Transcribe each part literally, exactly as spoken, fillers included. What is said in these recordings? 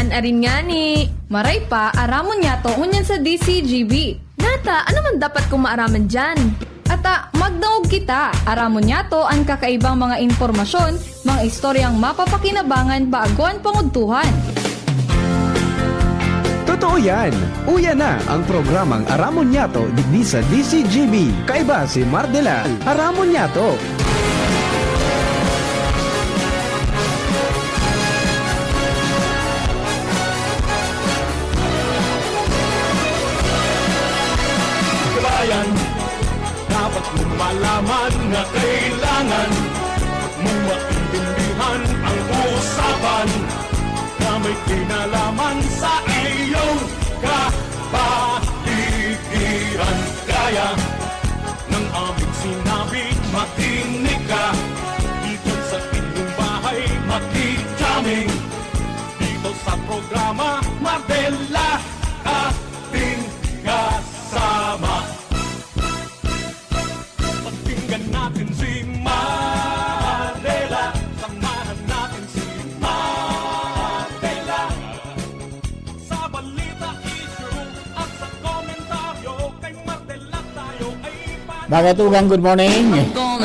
Arin ngani, maray pa, aramon niyato ngunyan sa D C G B. Nata, ano man dapat kong maaraman diyan? Ata, magdangog kita, aramon niyato an kakaibang mga impormasyon, mga istoryang mapapakinabangan bago an pangudtuhan. Totoo yan! Uya na ang programang Aramon Niyato digdi sa D C G B. Kaiba si Mardela. Aramon Niyato! Kabayan, dapat mo malaman na kailangan mo maintindihan ang usapan na may kinalaman sa iyong kapaligiran. Kaya ng aming sinabi, makinig ka. Dito sa inyong bahay, makijamming. Dito sa programa, Mardela, ating kasama. Pakinggan natin si Mardela. Samahan natin si Mardela. Sa balita, issue, at sa komentaryo, kay Mardela tayo ay ipan- Mga tugang, good morning.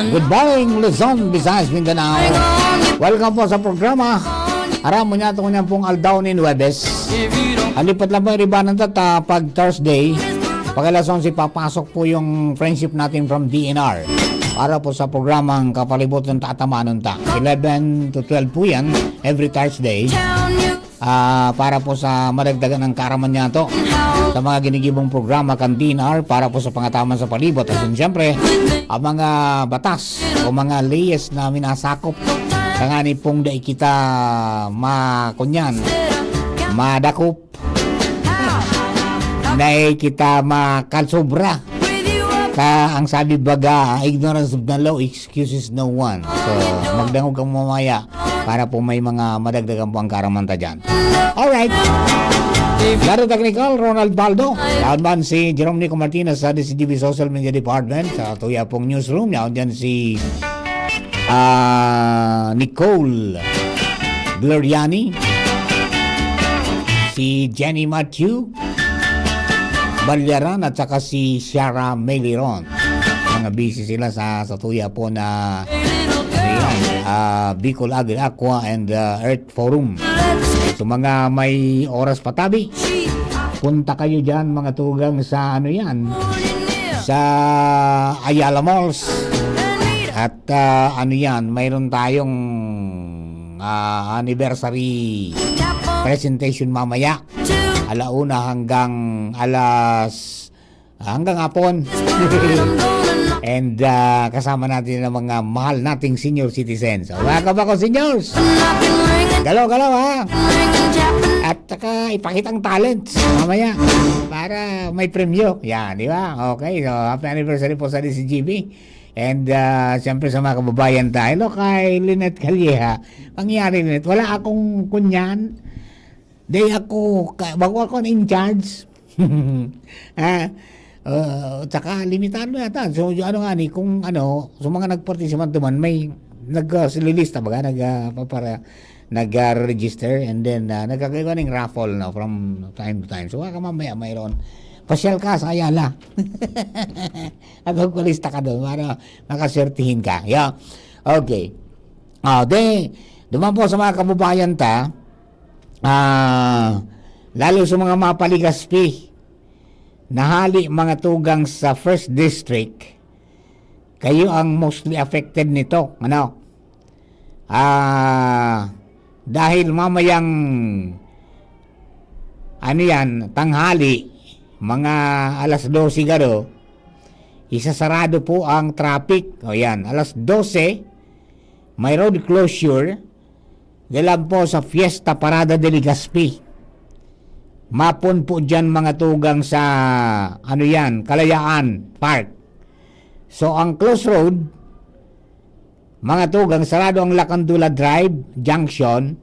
Good morning, Luzon, Visayas, Mindanao. Welcome po sa programa. Aram mo niya, itong niyan pong aldaw nin Huwebes. Ang lipat lang po yung ribanan ta, ta pag Thursday. Pag alas onse, papasok po yung friendship natin from D N R. Para po sa programang Kapalibutan ta, Atamanon ta. Eleven to twelve po yan, every Thursday. Ah, para po sa madagdagan ng kaaraman niyato sa mga ginigibong programa kan D N R para po sa pangataman sa palibot. At yun, siyempre, ang mga batas o mga leyes na minasakop. Kangani pong dai kita makunyan, madakop, dai kita makalsobra. Ka, ang sabi baga, ignorance of the law excuses no one. So, magdangog kang mamaya para po may mga madagdagan po ang kaaraman ta dyan. Alright. Laro Technical, Ronald Baldo. Laban si Jerome Nico Martinez sa D C G B Social Media Department. Sa tuya pong newsroom, yaon dyan si ah, Nicole Gloriani, si Jenny Matthew Balyaran, at saka si Shara Meliron. Mga busy sila sa, sa tuya po na, ayan, ah, Bicol Agri Aqua and, ah, Earth Forum. So, mga may oras patabi, punta kayo dyan, mga tugang, sa ano yan, sa Ayala Malls. At, ah, ano yan, mayroon tayong, ah, anniversary presentation mamaya. Alauna hanggang alas, hanggang hapon. And, ah, kasama natin ang mga mahal nating senior citizens. So, mga kabako seniors, galaw-galaw, ha? At saka ipakita ang talent mamaya para may premyo. Yan, di ba? Okay, so happy anniversary po sa D C G B. And, ah, siyempre sa mga kababayan tayo, hello kay Lynette Calleja. Pangyari, Lynette, wala akong kunyan. Dahil ako, ka, bago ako in charge. Ah, ah, tsaka limitado yata. So, yung ano nga ni, kung ano, sa mga nagpartisipan naman, may naglilista, baga, nag, ah, pa-, para, nag-register, and then, ah, nagkakaroon ng raffle, no, from time to time. So, baka mamaya mayroon. Pasyal ka sa Ayala. At magpalista ka doon para makaswertihin ka. Yeah. Okay. Ah, de, duman po sa mga kababayan ta, ah, lalo sa mga mapaligaspi, nahali mga tugang sa First District, kayo ang mostly affected nito. Ano? Ah, dahil mamayang, ano yan, tanghali, mga alas dose garo, isasarado po ang traffic. O yan, alas dose, may road closure, diyan po sa Fiesta Parada de Legazpi. Mapon po dyan mga tugang sa, ano yan, Kalayaan Park. So, ang close road, mga tugang, sarado ang Lacandula Drive, junction,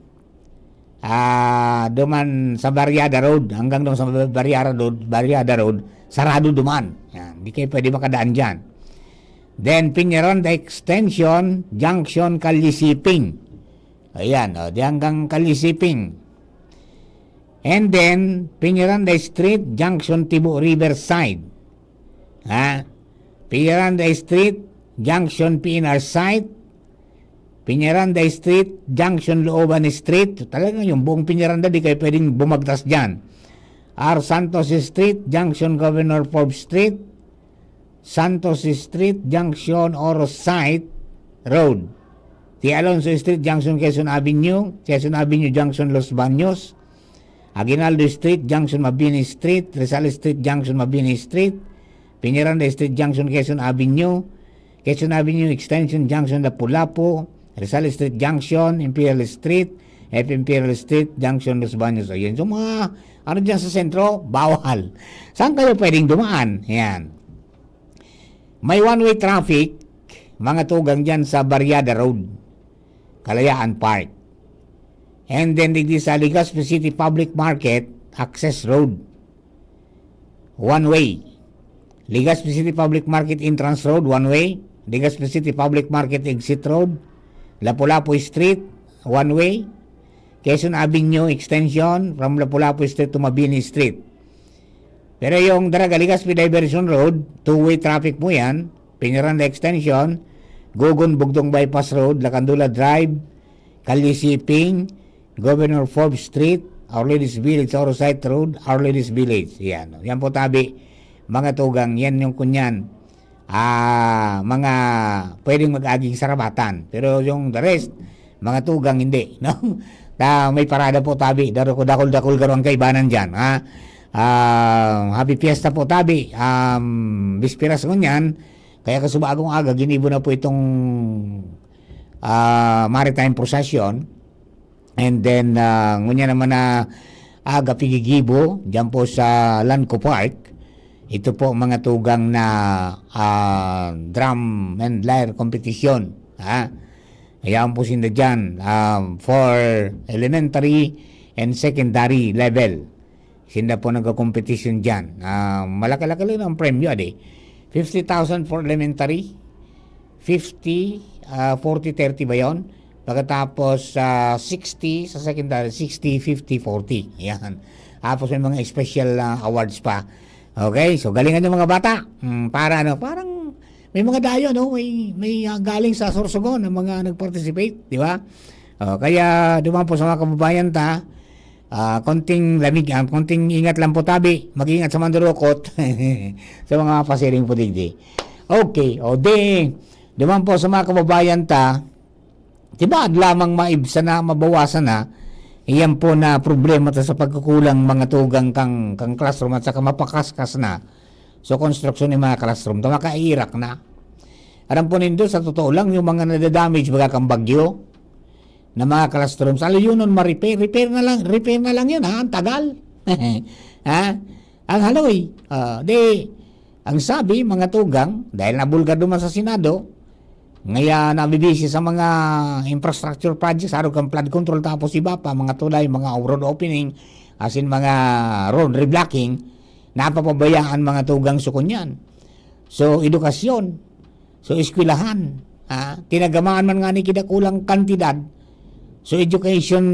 ah, duman sa Barriada Road, hanggang doon sa Barriada Road, Barriada Road, sarado duman. Yan, di kayo pwede makadaan dyan. Then, Peñaranda Extension, junction, Calle Siping. Ayan, o, di hanggang Calle Siping. And then, Peñaranda Street, junction Tibo Riverside. Ha? Peñaranda Street, junction P N R site. Peñaranda Street, junction Looban Street. So, talagang yung buong Peñaranda, di kayo pwedeng bumagtas dyan. R Santos Street, junction Governor Forbes Street. Santos Street, junction Oro Site Road. T. Alonso Street, junction Quezon Avenue. Quezon Avenue, junction Los Baños. Aguinaldo Street, junction Mabini Street. Rizal Street, junction Mabini Street. Peñaranda Street, junction Quezon Avenue. Quezon Avenue Extension, junction Lapu-Lapu. Rizal Street, junction Imperial Street. F Imperial Street, junction Los Baños. Ayun. So, mga ano dyan sa sentro, bawal. Saan kayo pwedeng dumaan? Yan. May one-way traffic, mga tugang dyan sa Barriada Road, Kalayaan Park. And then, digdi sa Legazpi City Public Market, Access Road, one way. Legazpi City Public Market Entrance Road, one way. Legazpi City Public Market Exit Road, Lapu-Lapu Street, one way. Quezon Avenue Extension from Lapu-Lapu Street to Mabini Street. Pero yung Daraga Legazpi Diversion Road, two-way traffic po yan. Peñaranda Extension, Gogon Bugtong Bypass Road, Lacandula Drive, Calle Siping, Governor Forbes Street, Our Lady's Village, Orsay Road, Our Lady's Village. Yan. Yan po tabi, mga tugang, yan yung kunyan. Ah, mga pwedeng mag-aging sarabatan. Pero yung the rest, mga tugang, hindi. No? Ta, may parada po tabi. Daro ko, dakol-dakol garo ang kaibanan dyan. Ha? Ah, happy fiesta po tabi. Um, bisperas ngunyan. Kaya kasuba akong aga, ginibo na po itong ah, maritime procession. And then, ah, ngunyan naman na aga pigigibo, dyan po sa Lanco Park. Ito po mga tugang na ah, drum and lyre competition. Ha? Ayan po sinda dyan ah, for elementary and secondary level. Sinda po nagko-competition dyan. Ah, malaki-laki lang ang premyo, adi. Fifty thousand for elementary, fifty, ah, forty, thirty ba yun? Pagkatapos, ah, sixty sa secondary, sixty, fifty, forty. Yan. Tapos may mga special ah, awards pa. Okay, so galingan yung mga bata. Hmm, para ano, parang may mga dayo, no? May, may ah, galing sa Sorsogon na mga nag-participate, di ba? Oh, kaya duman po sa mga kababayan ta, ah, konting lamig, ah, konting ingat lang po tabi. Mag-ingat sa mandurukot. Sa mga pasiring po digdi. Okay, o di, duman po sa mga kababayan ta, tibaad lamang maibsan na, mabawasan na, iyan po na problema ta sa pagkukulang mga tugang kang, kang classroom at saka mapakaskas na. So, konstruksyon ng mga classroom, ta makairak na. Aram po nindo, sa totoo lang, yung mga nadadamage baga kang bagyo, na mga classrooms, aluyonon ma-repair, repair na lang, repair na lang yun, ha? Ang tagal. Ha? Ang haloy. Ah, di, ang sabi, mga tugang, dahil nabulgar duman sa Senado, ngaya nabibisi sa mga infrastructure projects, arog kang flood control, tapos iba pa, mga tulay, mga road opening, as in mga road reblocking, napapabayaan mga tugang sa kunyan. So, edukasyon. So, eskwelahan. Ha? Tinagamaan man nga ni kidakulang kantidad. So, education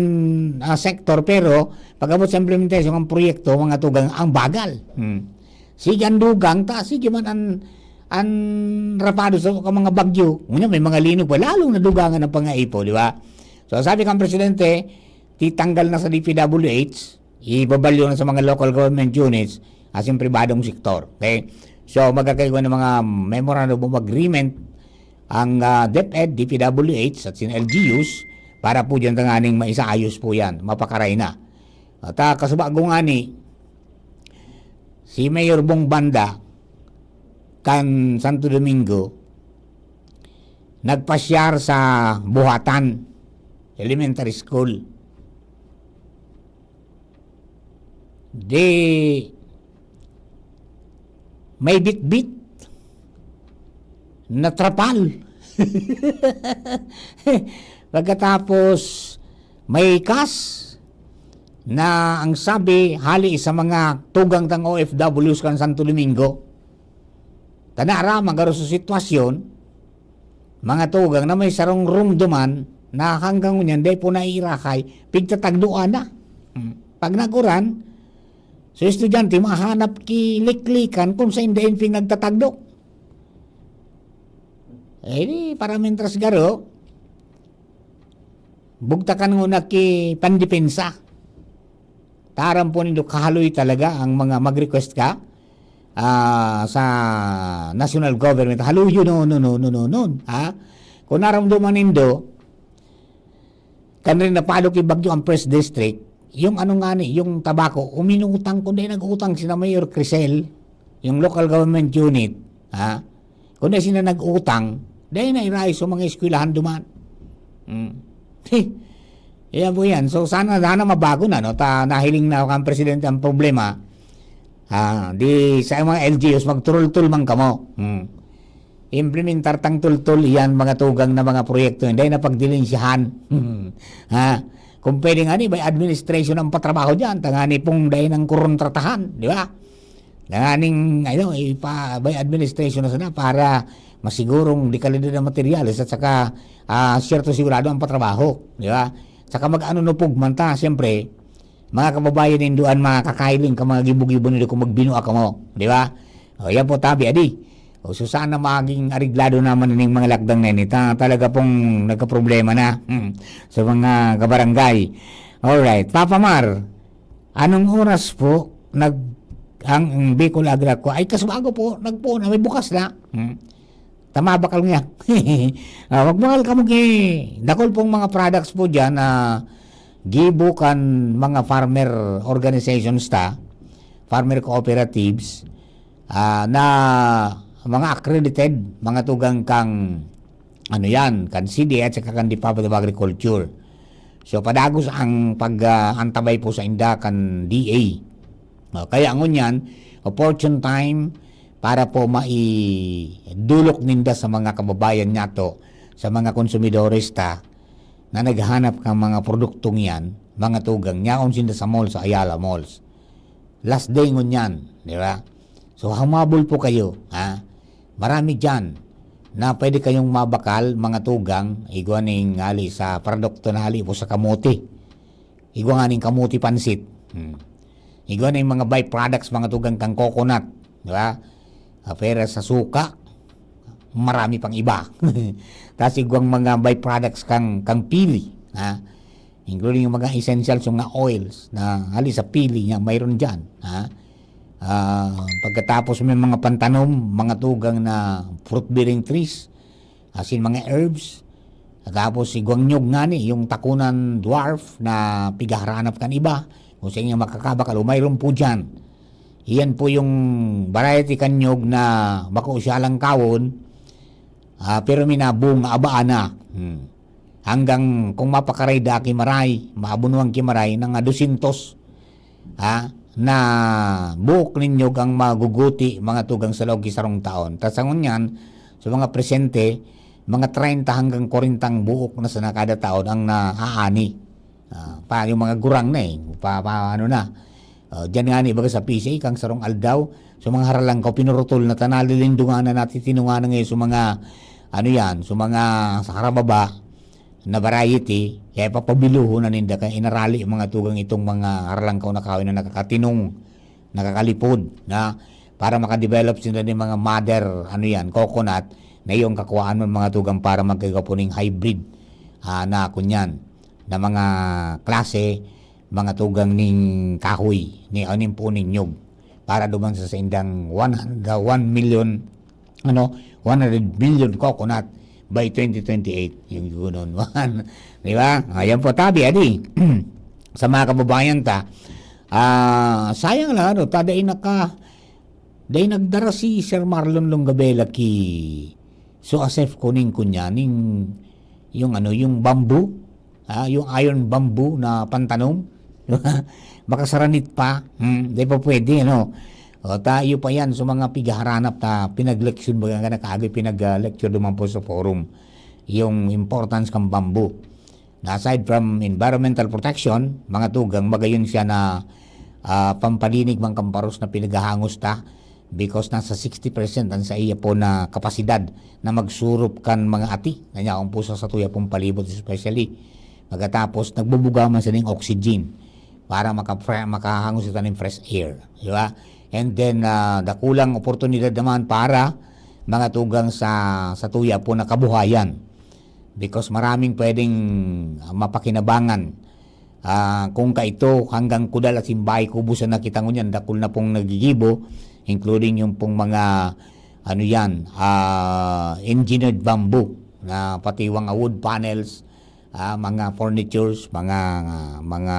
ah, sector, pero pag-abot sa implementation ng proyekto, mga tugang ang bagal. Hmm. Sige ang dugang, ta, sige man an, an rapado sa ka mga bagyo. Ngunyan, may mga linog pa, lalong nadugangan ang pangaipo, di ba? So, sabi kang presidente, titanggal na sa D P W H, ibabalyo na sa mga local government units, as in pribadong sektor. Okay? So, magkakaigwa ng mga memorandum of agreement ang ah, DepEd, D P W H, at sin L G Us para po dyan tanganing maisaayos po yan, mapakaray na. At ah, kasubago nga ni, si Mayor Bong Banda, kan Santo Domingo, nagpasyar sa Buhatan Elementary School. Di may bitbit na trapal. Pagkatapos, may kas na ang sabi, hali sa mga tugang tang O F Ws kan Santo Domingo, ta naaraman garo sa sitwasyon, mga tugang na may sarong rumduman na hanggang ngunyan, dai po naiirakay, pigtatagduan na. Hmm. Pag nag-uran, so estudyante, mahanap ki liklikan kung saan dayon pin nagtatagdo. Eh, di, para mintras garo, bugtakan nguna ki pandepensa. Taram po nindo, kahaloy talaga ang mga mag-request ka, ah, sa national government. Haloy yun, no, no, no, no, no, no, ha? Kung naramdaman nindo, kan rin napalo ki bagyo ang First District, yung ano nga ni, yung tabako, uminutang, kundi nag-utang sina Mayor Crisel, yung local government unit, ha? Kundi sila nag-utang, dahil na irayo sa mga eskwelahan duman. Hmm. Yan po yan. So, sana, sana mabago na, no? Ta, nahiling na ang presidente ang problema. Ah, di sa mga L G Us, magturultul man kamo. Hmm. Implementar tang tultul yan, mga tugang na mga proyekto, hindi na pagdilinsyahan. Hmm. Ha? Kung pwede nga ni, may administration ang patrabaho dyan, tangani pong dahil ng kuruntratahan, di ba? Tanganing, ano, ipa, may administration na sana para masigurong dekalidad ng materyales at saka, ah, siyerto sigurado ang patrabaho, di ba? Saka mag-ano nupog man ta, siyempre, mga kababayan nindo an mga kakailing ka, mga gibo-gibo nindo kung magbinua kamo, di ba? O, yan po, tabi, adi. O, so sana maging areglado naman ning mga lakdang na ini. Ta-, talaga pong nagkaproblema na, hmm, sa mga kabarangay. Alright, Papa Mar, anong oras po nag-, ang, ang Bicol Agri Aqua? Ay, kasbago po, nagpo na, may bukas na. Hmm. Tama ba kal niya? Ah, wag mahal kamo ki-, dakul pong mga products po diyan na gibo kan mga farmer organizations ta, farmer cooperatives, ah, na mga accredited, mga tugang kang, ano yan, kan C D A at saka kan Department of Agriculture. So, padagos ang pag, ah, antabay po sa inda kan D A. O, kaya ngunyan, opportune time para po maidulok ninda sa mga kababayan nato, sa mga konsumidores ta, na naghahanap kan mga produktong yan, mga tugang, yaon sinda sa mall, sa Ayala Malls. Last day ngunyan, di ba? So, humabol po kayo, ha? Marami diyan na pwede kayong mabakal, mga tugang, igwa ning hali sa produkto na hali po sa kamote. Igwa nga ning kamote pansit. Hmm. Igwa ning mga byproducts, mga tugang kang coconut, di ba? Ah, pera sa suka, marami pang iba. Tas igwang mga byproducts kang, kang pili, ha? Including yung mga essentials, yung mga oils na hali sa pili niya, mayroon diyan, ha? Ah, pagkatapos may mga pantanom, mga tugang na fruit-bearing trees, asin mga herbs. Tapos si guang nyog ngani, yung takunan dwarf na pigaharanap kan iba, kung sa inyo makakabakal, o mayroon po diyan. Iyan po yung variety kan nyog na bako siya lang kawon, ah, pero minabunga, abaan na. Hmm. Hanggang kung mapakaray da ki maray, maabunuan ki maray, na nga dosyentos, ha, na buok nin nyog ang maguguti, mga tugang sa laog ki sarong taon. Ta sa ngunyan, sa mga presente, mga treinta hanggang kwarentang buok na sana kada taon ang naaani. Ah, pa, yung mga gurang na eh, pa, pa, ano na. Ah, diyan nga ni, baga sa P C A, kang sarong aldaw, so mga haralangkaw, pinurutol na ta, nalilindungan na, natitinungan na ngayon, so mga, ano yan, so mga sa karababa, na variety, kaya papabiluhon na ninda, kaya inarali yung mga tugang itong mga haralangkaw na kahoy na nakakatinong, nakakalipod, na para makadevelop sila ng mga mother, ano yan, coconut, na iyong kakuhaan mo mga tugang para magkagapo ning hybrid, ah, na kunyan, na mga klase, mga tugang ning kahoy, ni aning po ninyog, para duman sa saindang one hundred, one million, ano, one hundred billion coconut by twenty twenty-eight, yung gunon. Di ba? Ayan po, tabi, adi. Sa mga kababayan ta, ah, sayang lang, ano, ta, dai naka, dai nagdara si Sir Marlon Longabela ki, so, asef ko ning kunya, ning, yung, ano, yung bamboo, ah, yung iron bamboo na pantanom. Makasaranit pa. Hmm, di pa pwede, ano? O, tayo pa yan sa mga pigaharanap ta pinag-leksyon, baga nga nakaagi pinag-lecture duman po sa forum. Yung importance kan bamboo. Na aside from environmental protection, mga tugang, magayon siya na, ah, pampalinig man kamparos na pinaghahangos ta, because nasa sixty percent ang sa iya po na kapasidad na magsurop kan mga ati na niya ang puso sa tuya pong palibot, especially pagkatapos nagbubuga man sa ning oxygen. para maka-, makahangos kita nin fresh air, di ba? And then, ah, dakulang oportunidad naman para mga tugang sa, sa tuya po na kabuhayan. Because maraming pwedeng, ah, mapakinabangan. Ah, kung kaito, hanggang kudal asin bahay kubusan na kita ngunyan, dakul na pong nagigibo, including yung pong mga, ano yan, ah, engineered bamboo, na pati yung mga wood panels, ah, mga furnitures, mga, mga,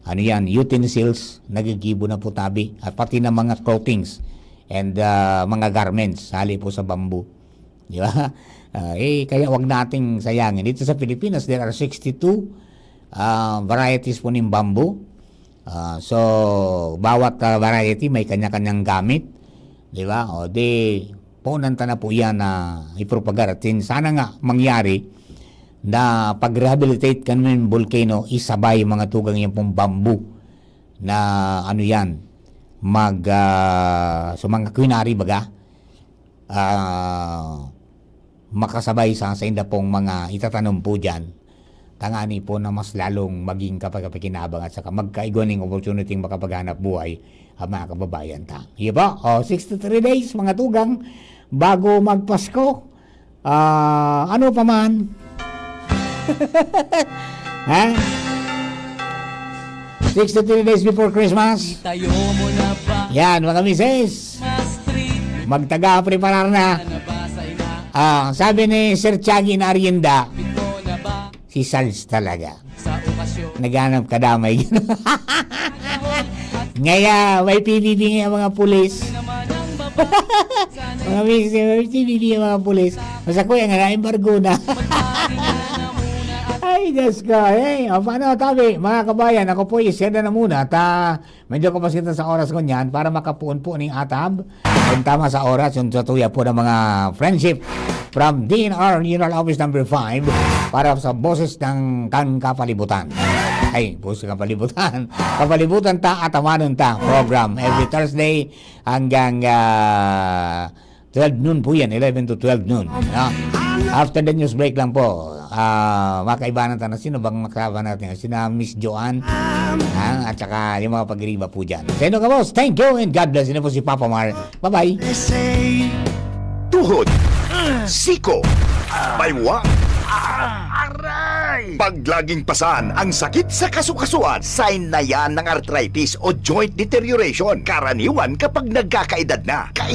ano yan, utensils, nagigibo na po tabi. At pati na mga clothings and, ah, mga garments, hali po sa bamboo. Di ba? Ah, eh, kaya wag nating sayangin. Dito sa Pilipinas, there are sixty-two, ah, varieties po ng bamboo. Ah, so, bawat, ah, variety may kanya-kanyang gamit. Di ba? O di, punan ta na po yan na ipropagar. At yun, sana nga mangyari na pag-rehabilitate kan volcano, isabay mga tugang yan pong bamboo na ano yan, mag, ah, so mga quinary baga, ah, makasabay sa, sa inda pong mga itatanom po dyan, tangani po na mas lalong maging kapakapakinabang at saka magkaigwa ning opportunity makapaghanap buhay ang mga kababayan ta. Iya ba? O, sixty-three days, mga tugang, bago magpasko. Ah, ano pa man? Ha? Sixty-three days before Christmas. Itayo mo na ba? Yan, mga misis. Mas trip Magtaga, preparar na. Na ba sa ina? Ah, sabi ni Sir Tiagi na Arienda, Pito na ba? Si Sarge talaga. Sa okasyon. Naghanap ka damay. Ngaya, may P B B ngaya mga pulis. Mga misis, may P B B ang mga pulis. Basta kuya nga, na-embargo na. Ay, Diyos ko. Hey, o, paano, tabi? Mga kabayan, ako po, iseda na muna. Ta, medyo kapos kita sa oras ko niyan para makapuon po ning atab. Kung tama sa oras, yung tutuya po ng mga friendship from D N R Regional Office Number five para sa Boses ng Kang Kapalibutan. Ay, Boses ng Kapalibutan. Kapalibutan ta, atamanon ta. Program every Thursday hanggang, ah, twelve noon po yan, eleven to twelve noon. No? After the news break lang po, ah, makaibanan ta na sino bang makasama natin. Sina Miss Joanne, ah, at saka yung mga pag-iriba po dyan. Sa inyo ka, boss, thank you and God bless. Ito po si Papa Mar. Bye-bye. Tuhod, siko, baywang, aray! Pag laging pasan ang sakit sa kasukasuan, sign na yan ng arthritis o joint deterioration. Karaniwan kapag nagkakaedad na. Kailangan